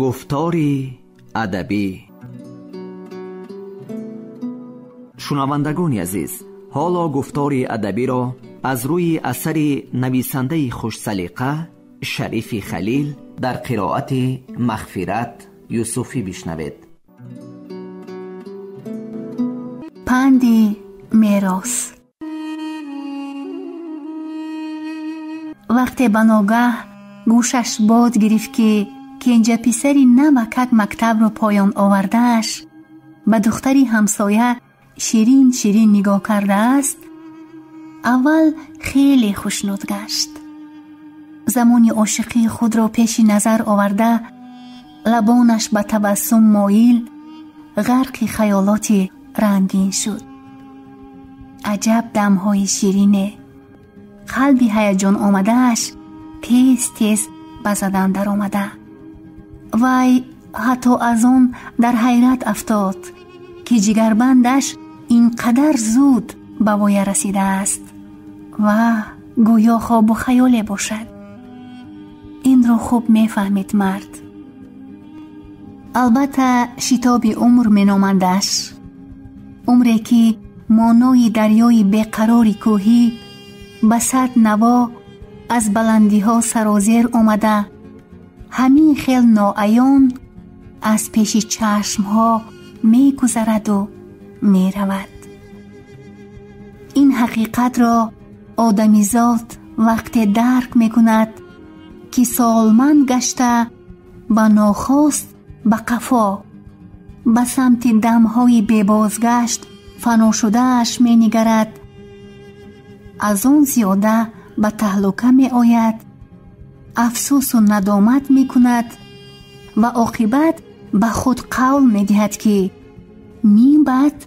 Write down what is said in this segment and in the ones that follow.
Гуфтори адабӣ. Шунавандагони азиз, ҳоло гуфтори адабиро аз рӯи асари нависандаи хушсалиқа Шарифи Халил дар қироати Мағфират Юсуфӣ бишнавед. Панди мерос. Вақте ба ногаҳ гӯшаш бод гирифт, ки кенҷаписари навакак мактабро поён овардааш ба духтари ҳамсоя ширин ширин нигоҳ кардааст, аввал хеле хушнуд гашт. Замони ошиқии худро пеши назар оварда, лабонаш ба табассум моил, ғарқи хаёлоти рангин шуд. Аҷаб дамҳои ширине! Қалби ҳаяҷон омадааш тез тез ба задан даромада. Вай ҳатто аз он дар ҳайрат афтод, ки ҷигарбандаш ин қадар зуд ба воя расидааст ва гӯё хобу хаёле бошад. Инро хуб мефаҳмид мард. Албатта, шитоби умр меномандаш, умре ки монои дарёи беқарори кӯҳӣ ба сад наво аз баландиҳо сарозер омада, ҳамин хел ноаён аз пеши чашмҳо мегузараду меравад. Ин ҳақиқатро одамизод вақте дарк мекунад, ки солманд гашта ба нохост ба қафо, ба самти дамҳои бебозгашт фаношудааш менигарад, аз он зиёда ба таҳлука меояд, афсӯсу надомат мекунад ва оқибат ба худ қавл медиҳад, ки мибаъд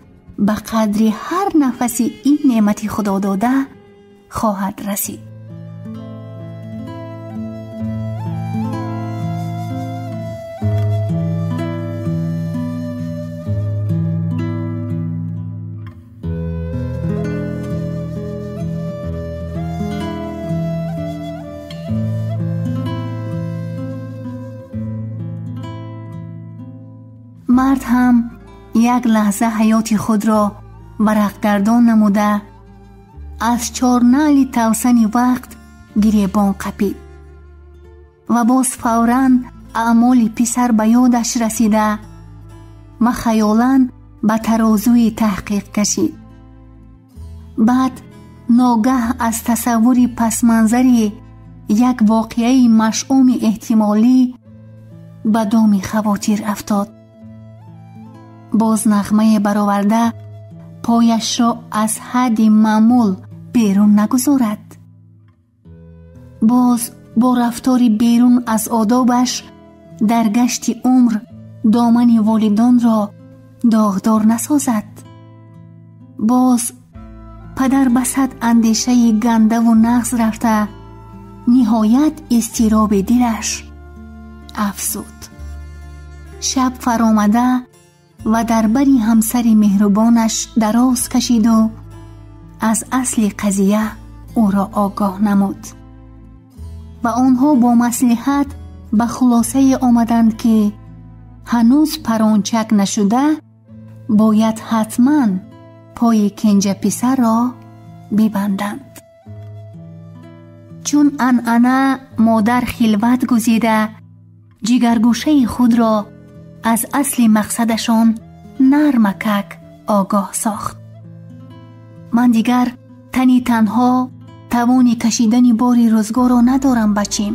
ба қадри ҳар нафаси ин неъмати худодода хоҳад расид. Мард ҳам як лаҳза ҳаёти худро варақгардон намуда, аз чорнали тавсани вақт гиребон қапид ва боз фавран аъмоли писар ба ёдаш расида ва хаёлан ба тарозуи таҳқиқ кашид. Баъд ногаҳ аз тасаввури пасманзари як воқеаи машъуми эҳтимолӣ ба доми хавотир афтод. Боз нағмае бароварда пояшро аз ҳадди маъмул берун нагузорад. Боз бо рафтори берун аз одобаш дар гашти умр домани волидонро доғдор насозад. Боз падар ба сад андешаи гандаву нағз рафта, ниҳоят изтироби дилаш афзуд. Шаб фаромада ва дар бари ҳамсари меҳрубонаш дароз кашиду аз асли қазия ӯро огоҳ намуд. Ва онҳо бо маслиҳат ба хулосае омаданд, ки ҳанӯз парончак нашуда бояд ҳатман пои кенҷаписарро бибанданд. Чун анъана модар хилват гузида, ҷигаргӯшаи худро аз асли мақсадашон нармакак огоҳ сохт. Ман дигар тани танҳо тавони кашидани бори рӯзгорро надорам, бачим.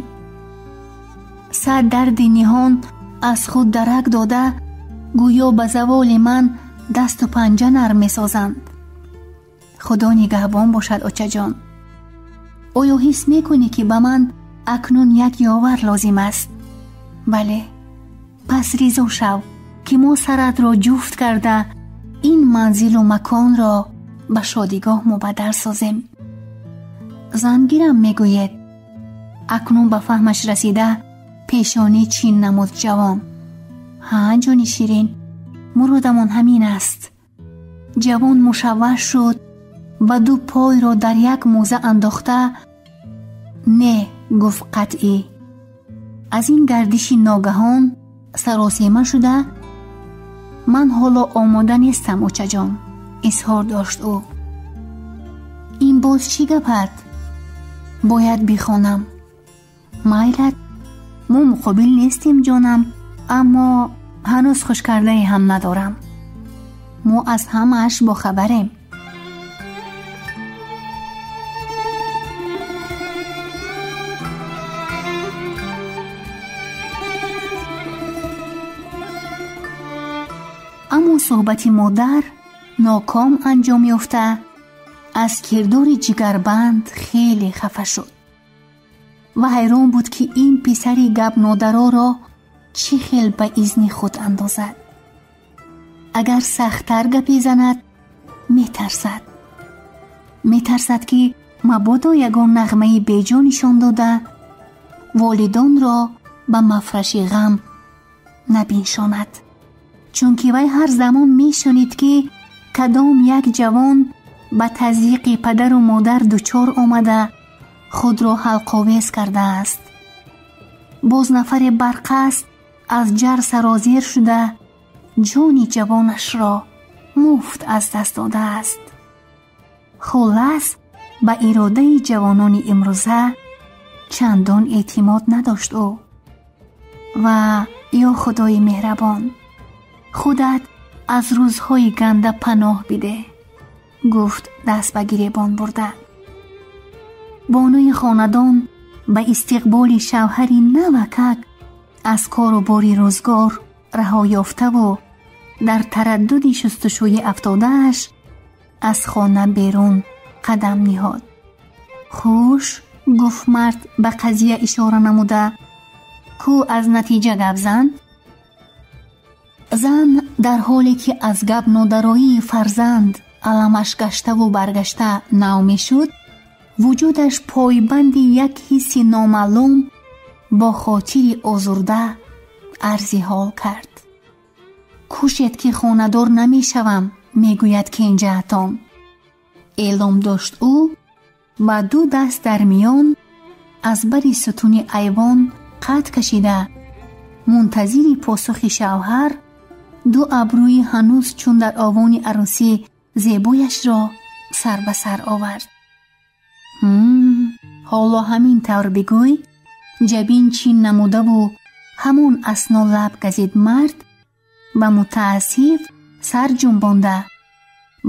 Сад дарди ниҳон аз худ дарак дода, гӯё ба заволи ман дасту панҷа нарм месозанд. Худо нигаҳбон бошад, очаҷон. Оё ҳис мекунӣ, ки ба ман акнун як ёвар лозим аст? Бале. Пас ризо шав, ки мо саратро ҷуфт карда ин манзилу маконро ба шодигоҳ мубаддал созем. Зангирам мегӯед. Акнун ба фаҳмаш расида пешонӣ чин намуд ҷавон. Ҳа, ҷони ширин, муродамон ҳамин аст. Ҷавон мушавваш шуд ва ду пойро дар як мӯза андохта, не, гуфт қатъӣ. Аз ин гардиши ногаҳон Саросема шуда ман ҳоло омода нестам, очаҷон, изҳор дошт ӯ. Ин боз чӣ гапат? Бояд бихонам. Майлат, мо муқобил нестем, ҷонам, аммо ҳанӯз хушкардае ҳам надорам. Мо аз ҳамааш бохабарем. Аммо суҳбати модар ноком анҷом ёфта, аз кирдори ҷигарбанд хеле хафа шуд ва ҳайрон буд, ки ин писари гапнодароро чӣ хел ба изни худ андозад. Агар сахттар гапе занад, метарсад. Метарсад, ки мабодо ягон нағмаи беҷо нишон дода, волидонро ба мафраши ғам набиншонад. Чунки вай ҳар замон мешунид, ки кадом як ҷавон ба тазйиқи падару модар дучор омада, худро ҳалқовез кардааст. Боз нафаре барқаст аз ҷар сарозер шуда, ҷони ҷавонашро муфт аз даст додааст. Хулас, ба иродаи ҷавонони имрӯза чандон эътимод надошт ӯ. Ва ё Худои меҳрабон, худат аз рӯзҳои ганда паноҳ бидеҳ, гуфт даст ба гиребон бурда. Бонуи хонадон ба истиқболи шавҳари навакак аз кору бори рӯзгор раҳо ёфтаву дар тараддуди шустушӯи афтодааш аз хона берун қадам ниҳод. Хуш, гуфт мард ба қазия ишора намуда, ку аз натиҷа гап зан? Зан дар ҳоле ки аз гап нодароии фарзанд аламаш гаштаву баргашта нав мешуд, вуҷудаш пойбанди як ҳисси номаълум бо хотири озурда арзи ҳол кард. Кӯшед, ки хонадор намешавам, мегӯяд кенҷаатон. Эълом дошт ӯ ба ду даст дар миён аз бари сутуни айвон қад кашида, мунтазири посухи шавҳар, ду абрӯи ҳанӯз чун дар овони арӯсӣ зебояшро сар ба сар овард. Ҳоло ҳамин тавр бигӯй, ҷабин чин намудаву ҳамон асно лаб газид мард ба мутаассиф сар ҷунбонда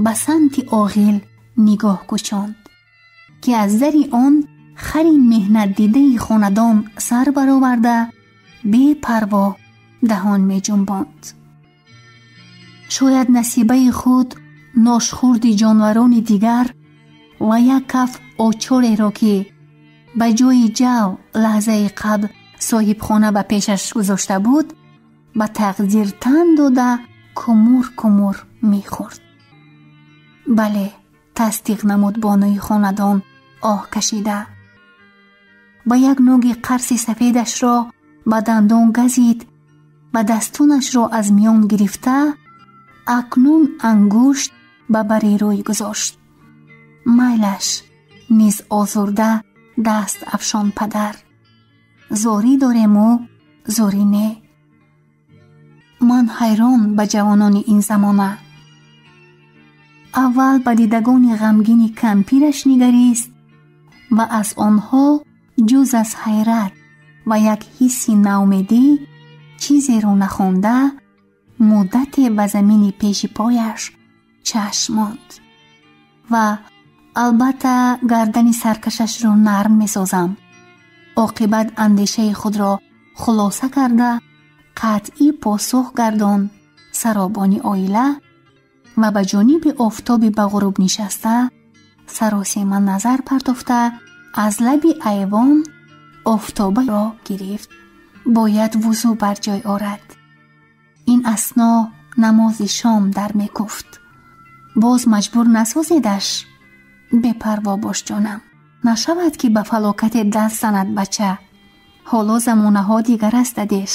ба самти оғил нигоҳ кӯчонд, ки аз дари он хари меҳнатдидаи хонадон сар бароварда бепарво даҳон меҷунбонд. Шояд насибаи худ ношхурди ҷонварони дигар ва як каф очореро, ки ба ҷои ҷав лаҳзаи қабл соҳибхона ба пешаш гузошта буд, ба тақдир тан дода кумур кумур мехӯрд. Бале, тасдиқ намуд бонуи хонадон оҳ кашида. Ба як нуги қарси сафедашро ба дандон газид ва дастонашро аз миён гирифта, акнун ангушт ба бари рӯй гузошт. Майлаш низ озурда даст афшон падар. Зорӣ дорему зорӣ не. Ман ҳайрон ба ҷавонони ин замона. Аввал ба дидагони ғамгини кампираш нигарист ва аз онҳо ҷуз аз ҳайрат ва як ҳисси наумедӣ чизеро нахонда, муддате ба замини пеши пояш чашм монд. Ва албатта гардани саркашашро нарм месозам. Оқибат андешаи худро хулоса карда, қатъӣ посух гардон саробони оила ва ба ҷониби офтоби ба ғуруб нишаста саросема назар партофта аз лаби айвон офтобаро гирифт. Бояд вузӯ бар ҷой орад. Ин асно намози шом дар мекуфт. Боз маҷбур насозедаш. Бепарво бош ҷонам, нашавад ки ба фалокате даст занад бача. Ҳоло замонаҳо дигар аст дадеш.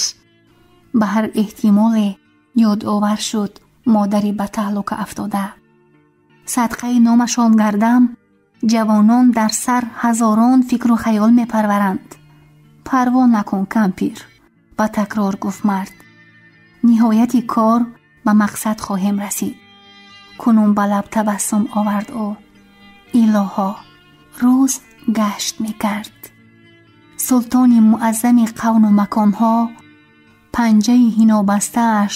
Ба ҳар эҳтимоле ёдовар шуд модари ба таҳлука афтода. Садқаи номашон гардам, ҷавонон дар сар ҳазорон фикру хаёл мепарваранд. Парво накун кампир, ба такрор гуфт мард. Ниҳояти кор ба мақсад хоҳем расид. Кунун ба лаб табассум овард ӯ. Илоҳо, рӯз гашт мекард. Султони муаззами қавну маконҳо панҷаи ҳинобастааш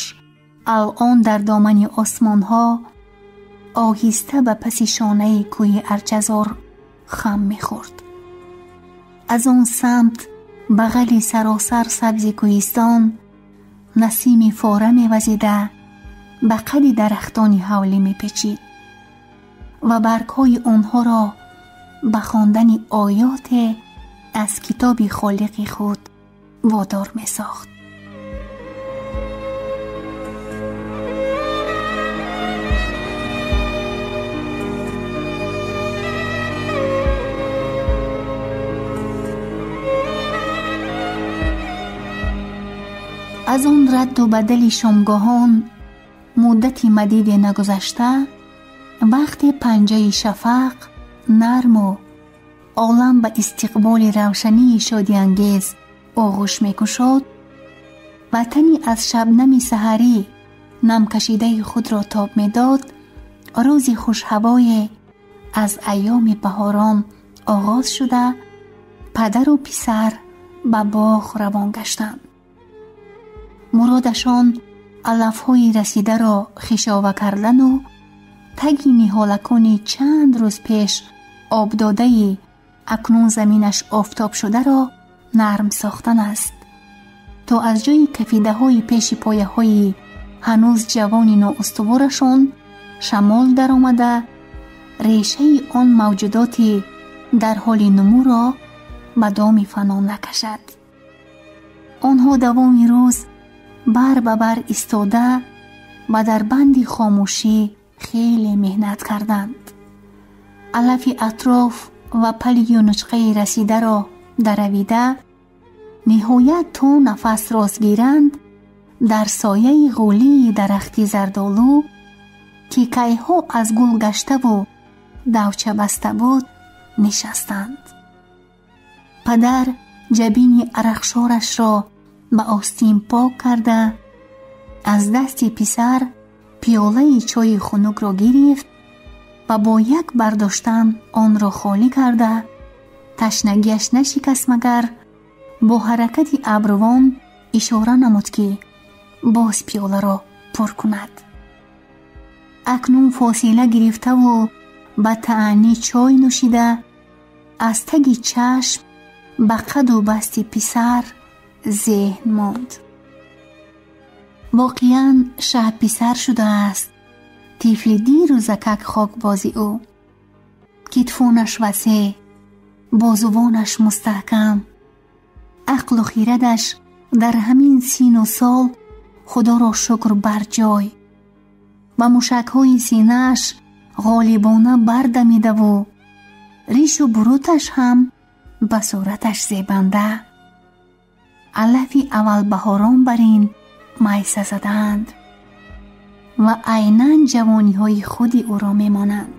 алъон дар домани осмонҳо оҳиста ба паси шонаи кӯҳи Арчазор хам мехӯрд. Аз он самт бағали саросар сабзи кӯҳистон насими фора мевазида ба қади дарахтони ҳавлӣ мепечид ва баргҳои онҳоро ба хондани оёте аз китоби холиқи худ водор месохт. Аз он радду бадали шомгоҳон муддати мадиде нагузашта, вақте панҷаи шафақ нарму олам ба истиқболи равшании шодиангез оғӯш мекушод, ватани аз шабнами саҳарӣ намкашидаи худро тоб медод, рӯзи хушҳавое аз айёми баҳорон оғоз шуда, падару писар ба боғ равон гаштанд. Муродашон алафҳои расидаро хишова кардану таги ниҳолакони чанд рӯз пеш обдодаи акнун заминаш офтоб шударо нарм сохтан аст, то аз ҷои кафидаҳои пеши пояҳои ҳанӯз ҷавони ноустуворашон шамол даромада решаи он мавҷудоти дар ҳоли нумӯро ба доми фано накашад. Онҳо давоми рӯз бар ба бар истода ва дар банди хомӯшӣ хеле меҳнат карданд. Алафи атроф ва пали юнучқаи расидаро даравида, ниҳоят то нафас рост гиранд, дар сояи ғулии дарахти зардолу, ки кайҳо аз гул гаштаву давча баста буд, нишастанд. Падар ҷабини арақшорашро ба остин пок карда, аз дасти писар пиёлаи чойи хунукро гирифт ва бо як бардоштан онро холӣ карда, ташнагиаш нашикаст, магар бо ҳаракати абрувон ишора намуд, ки боз пиёларо пур кунад. Акнун фосила гирифтаву ба таъаннӣ чой нӯшида, аз таги чашм ба қаду басти писар зеҳн монд. Воқеан шаҳписар шудааст тифли дирӯзакак хокбози ӯ. Китфонаш васеъ, бозувонаш мустаҳкам, ақлу хирадаш дар ҳамин сину сол худоро шукр бар ҷой, ба мушакҳои синааш ғолибона бардамидаву ришу буруташ ҳам ба сураташ зебанда. Алафи аввалбаҳорон бар ин майса задаанд ва айнан ҷавониҳои худи ӯро мемонанд.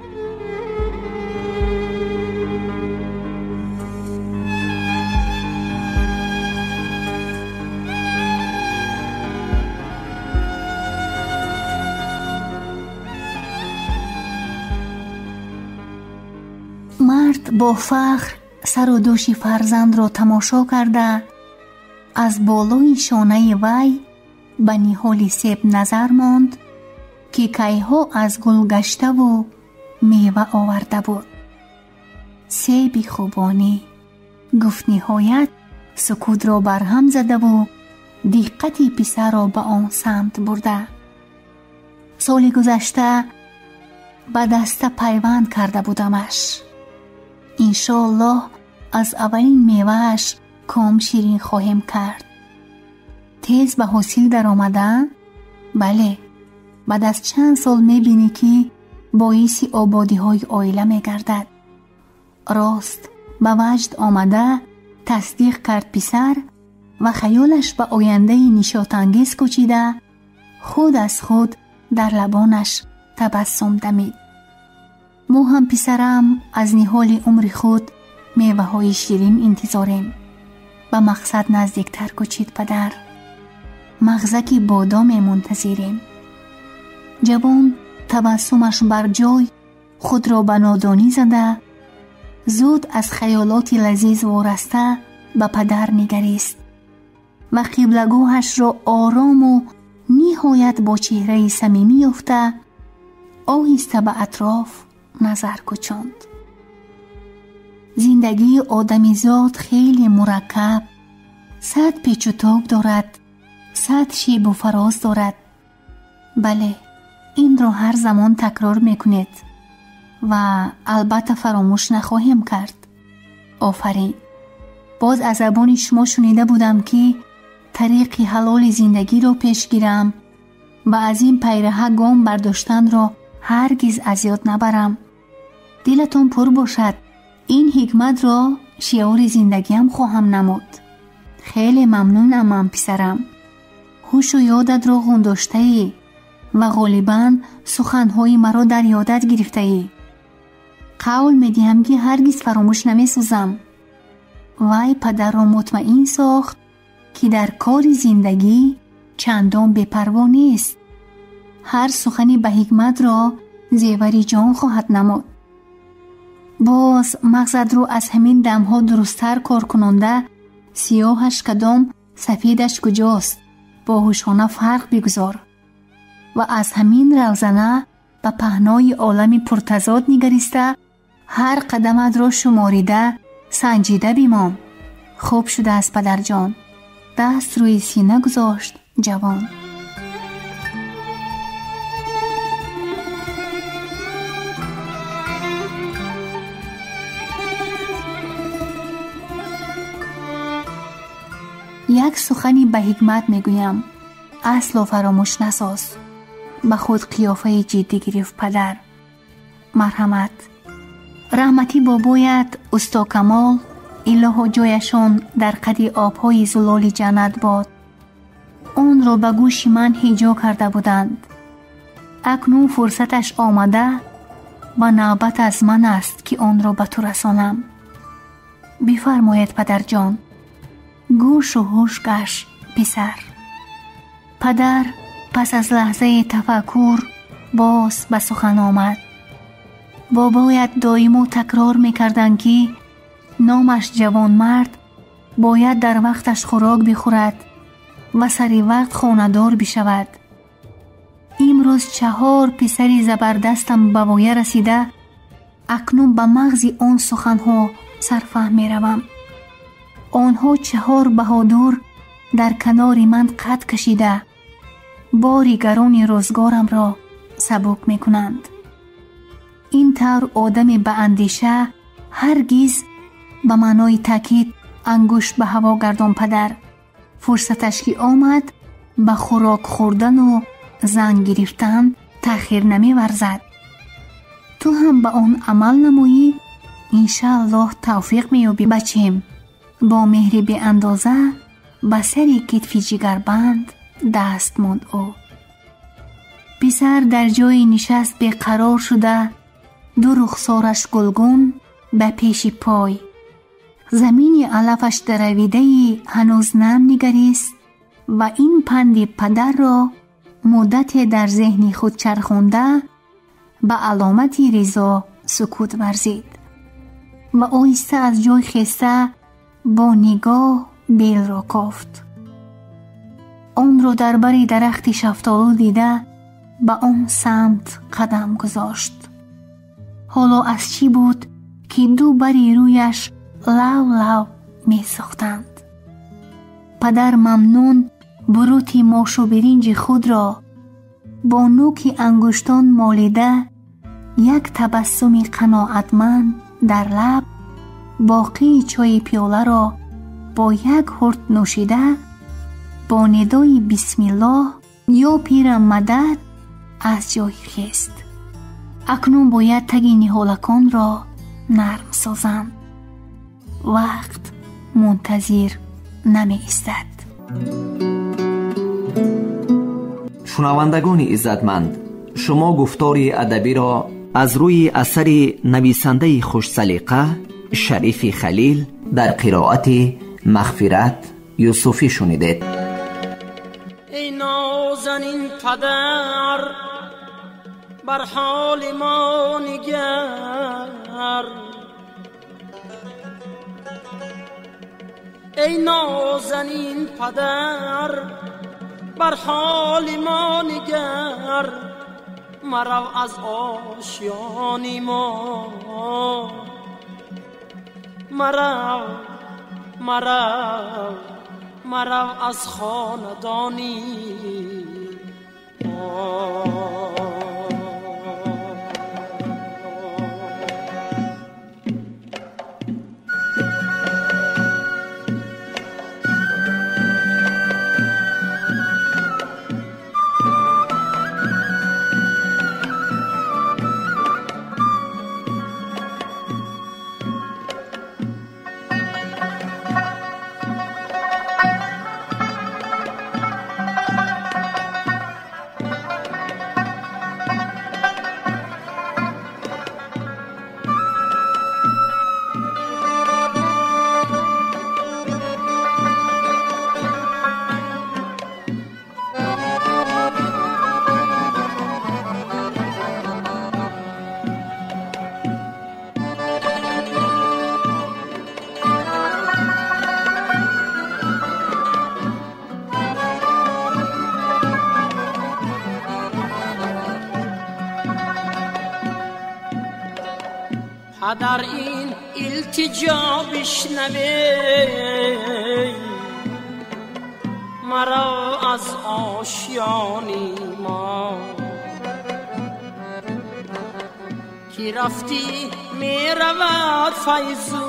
Мард бо фахр сару дӯши фарзандро тамошо карда, аз болои шонаи вай ба ниҳоли себ назар монд, ки кайҳо аз гул гаштаву мева оварда буд. Себи хубонӣ, гуфт ниҳоят сукутро барҳам задаву диққати писарро ба он самт бурда. Соли гузашта ба даста пайванд карда будамаш. Иншоаллоҳ аз аввалин мевааш ком ширин хоҳем кард. Тез ба ҳосил даромада? Бале, баъд аз чанд сол мебинӣ, ки боиси ободиҳои оила мегардад. Рост ба ваҷд омада тасдиқ кард писар ва хаёлаш ба ояндаи нишотангез кӯчида, худ аз худ дар лабонаш табассум дамид. Мо ҳам писарам аз ниҳоли умри худ меваҳои ширин интизорем. Ба мақсад наздиктар кӯчид падар. Мағзаки бодоме мунтазирем. Ҷавон табассумаш бар ҷой, худро ба нодонӣ зада, зуд аз хаёлоти лазиз вораста ба падар нигарист ва қиблагоҳашро орому ниҳоят бо чеҳраи самимӣ ёфта, оҳиста ба атроф назар кӯчонд. Зиндагии одамизод хеле мураккаб, сад печутоб дорад, сад шебу фароз дорад. Бале, инро ҳар замон такрор мекунед ва албатта фаромӯш нахоҳем кард. Офарин! Боз аз забони шумо шунида будам, ки тариқи ҳалоли зиндагиро пеш гирам ва аз ин пайраҳа гом бардоштанро ҳаргиз аз ёд набарам. Дилатон пур бошад, ин ҳикматро шиори зиндагиам хоҳам намуд. Хеле мамнунам ман, писарам. Ҳушу ёдатро ғундоштаӣ ва ғолибан суханҳои маро дар ёдат гирифтаӣ. Қавл медиҳам, ки ҳаргиз фаромӯш намесозам. Вай падарро мутмаин сохт, ки дар кори зиндагӣ чандон бепарво нест. Ҳар сухани ба ҳикматро зевари ҷон хоҳад намуд. Боз мағзатро аз ҳамин дамҳо дурусттар кор кунонда, сиёҳаш кадом, сафедаш куҷост, боҳушона фарқ бигузор ва аз ҳамин равзана ба паҳнои олами пуртазод нигариста, ҳар қадаматро шуморида, санҷида бимон. Хуб шудааст, падарҷон. Даст рӯи сина гузошт ҷавон. Як сухани ба ҳикмат мегӯям, асло фаромӯш насоз. Ба худ қиёфаи ҷиддӣ гирифт падар. Марҳамат. Раҳматӣ бобоят усто Камол, илоҳо ҷояшон дар қади обҳои зулоли ҷаннат бод. Онро ба гӯши ман ҳиҷо карда буданд. Акнун фурсаташ омада ва навбат аз ман аст, ки онро ба ту расонам. Бифармоед, падарҷон. Гӯшу ҳуш гаш, писар. Падар пас аз лаҳзаи тафаккур боз ба сухан омад. Бобоят доимо такрор мекарданд, ки номаш ҷавонмард бояд дар вақташ хӯрок бихӯрад ва сари вақт хонадор бишавад. Имрӯз 4 писари забардастам ба воя расида, акнун ба мағзи он суханҳо сарфаҳм меравам. Онҳо 4 баҳодур дар канори ман қад кашида, бори гарони рӯзгорамро сабук мекунанд. Ин тавр одами ба андеша ҳаргиз ба маънои таъкид ангушт ба ҳаво гардон падар. Фурсаташ ки омад, ба хӯрок хӯрдану зан гирифтан таъхир намеварзад. Ту ҳам ба он амал намоӣ, иншааллоҳ тавфиқ меёбӣ, бачем. Бо меҳри беандоза ба сари китфи ҷигарбанд даст монд ӯ. Писар дар ҷои нишаст беқарор шуда, ду рухсораш гулгун ба пеши пой, замини алафаш даравидаи ҳанӯз нам нигарист ва ин панди падарро муддате дар зеҳни худ чархонда, ба аломати ризо сукут варзид ва оҳиста аз ҷой хеста бо нигоҳ белро кофт. Онро дар бари дарахти шафтолу дида, ба он самт қадам гузошт. Ҳоло аз чӣ буд, ки ду бари рӯяш лав лав месӯхтанд. Падар мамнун бурути мошу биринҷи худро бо нӯки ангуштон молида, як табассуми қаноатманд дар лаб, боқии чойи пиёларо бо як ҳурт нӯшида, бо нидои бисмиллоҳ ё пирам мадад аз ҷой хест. Акнун бояд таги ниҳолаконро нарм созам. Вақт мунтазир намеистад. Шунавандагони иззатманд, шумо гуфтори адабиро аз рӯи асари нависандаи хушсалиқа Шарифи Халил дар қироати Мағфират Юсуфӣ шунидед. падар бар ҳоли мо нигар эй нозанин падар бар ҳоли мо нигар марав аз ошёни мо марав марав марав аз хонадони мо. падар ин илтиҷо бишнаве маро аз ошёни мо ки рафтӣ меравад файзу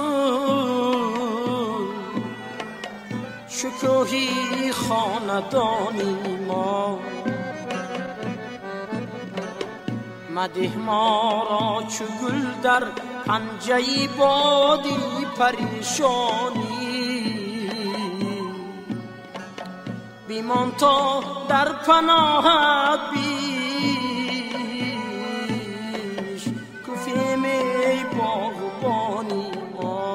шукӯҳи хонадони мо мадеҳ моро чу гул дар панҷаи боди паришонӣ бимон то дар паноҳат биш куфем эй боғбони мо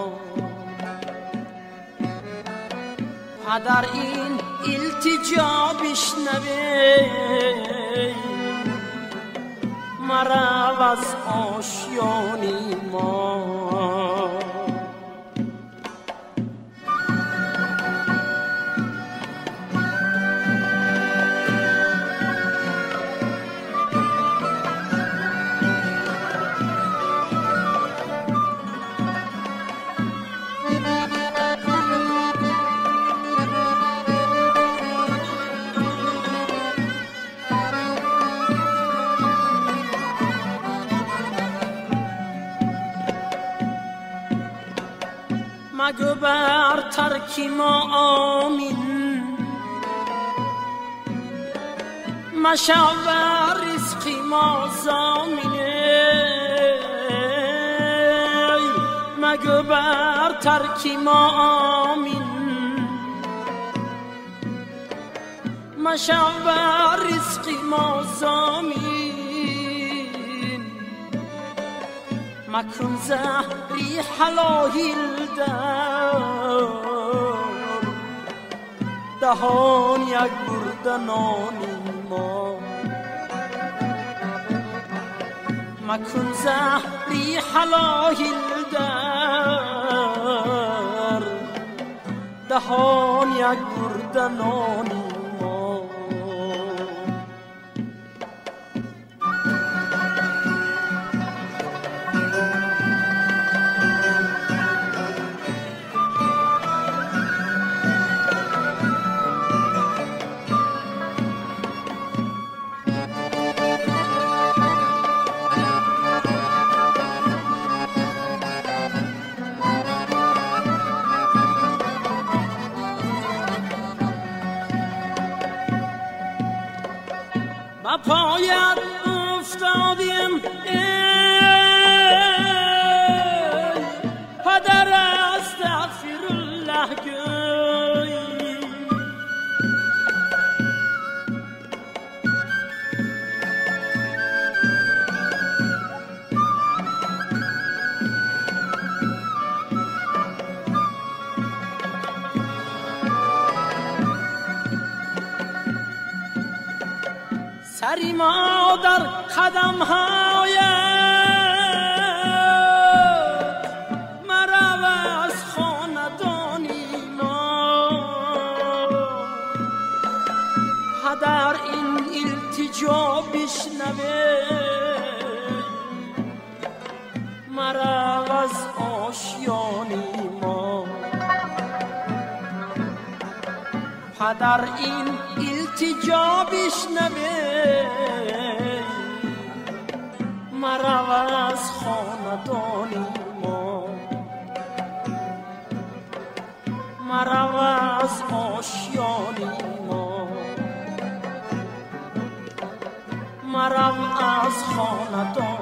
падар ин илтиҷо бишнаве марав аз ошёни мо. مگو بر ترک ما آمین مشو بر رزق ما ضامین مگو بر ترک ما آمین مشو بر رزق ما ضامین مکن زهری حلاهیل در دهان یک برده نانی ما مکن زهری حلاهیل در دهان یک برده نانی ما. Сари модар қадамҳоят марав аз хонадони мо. Падар ин илтиҷо бишнаве, марав аз ошёни мо. Падар ин илтиҷо бишнаве, марав аз хонадони мо. Марав аз ошёни мо. Марав аз хонадони